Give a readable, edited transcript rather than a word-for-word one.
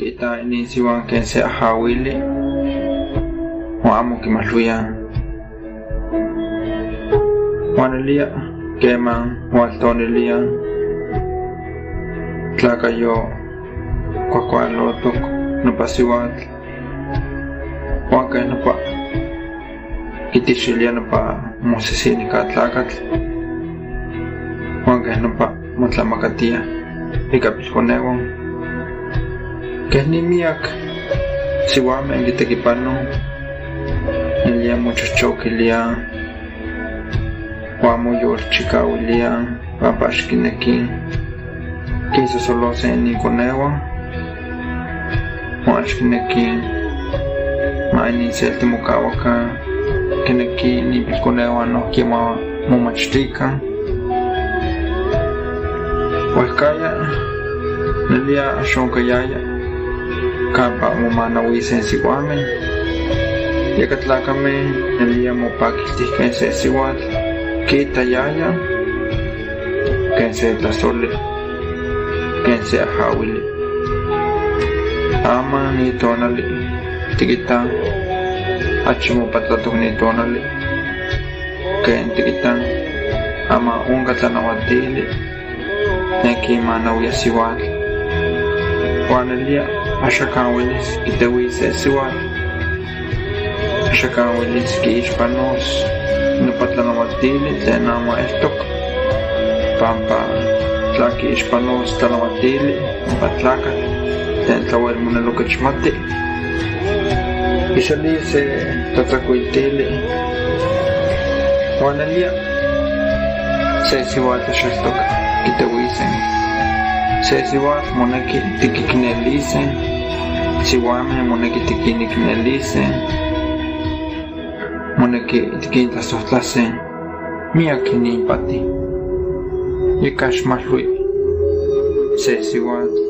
Quiitaj ininsihua quen se ajahuili huan amo quimalhuíaj. Huan nelía quema hualtonilía tlacayo cuajcualotoc nopa sihuatl huan quej nopa quitixilía nopa mosisinijca tlacatl huan quej nopa motlamacatía ica pilconehua. Quej ni miyac sihuame quitequipano nelía mochochoquilíaj huan moyolchicahuilíaj pampa ax quinequij quinsosolose ininconehua huan ax quinequij ma ininselti mocahuaca, quinequij ininpilconehua nojquiya ma momachtica. Huejcajya nelía ax oncayaya campa momanahuise sihuame. Yeca tlacame nelía mopaquiltijque se sihuatl quiitayaya quen se tlasoli, quen se ajahuili. Ama ni tonali tiquitaj achi mopatlatoc ni tonali quen tiquitaj ama onca tlanahuatili tlen quimanahuía sihuatl. Huan nelía axaca huelis quitehuis se sihuatl, axaca huelis quiixpanos nopa tlanahuatili tlen ama eltoc, pampa tla quiixpanos tlanahuatili nopa tlacatl tlen tlahuel moneloquechmati, quiselis se tlatzacuiltili. Huan nelía se sihuatl ax eltoc quitehuise. Se sihuatl monequi tiquicnelise, sihuame monequi tiquinicnelise, monequi tiquintlasojtlase miyac ininpati. Yeca xmalhui se sihuatl.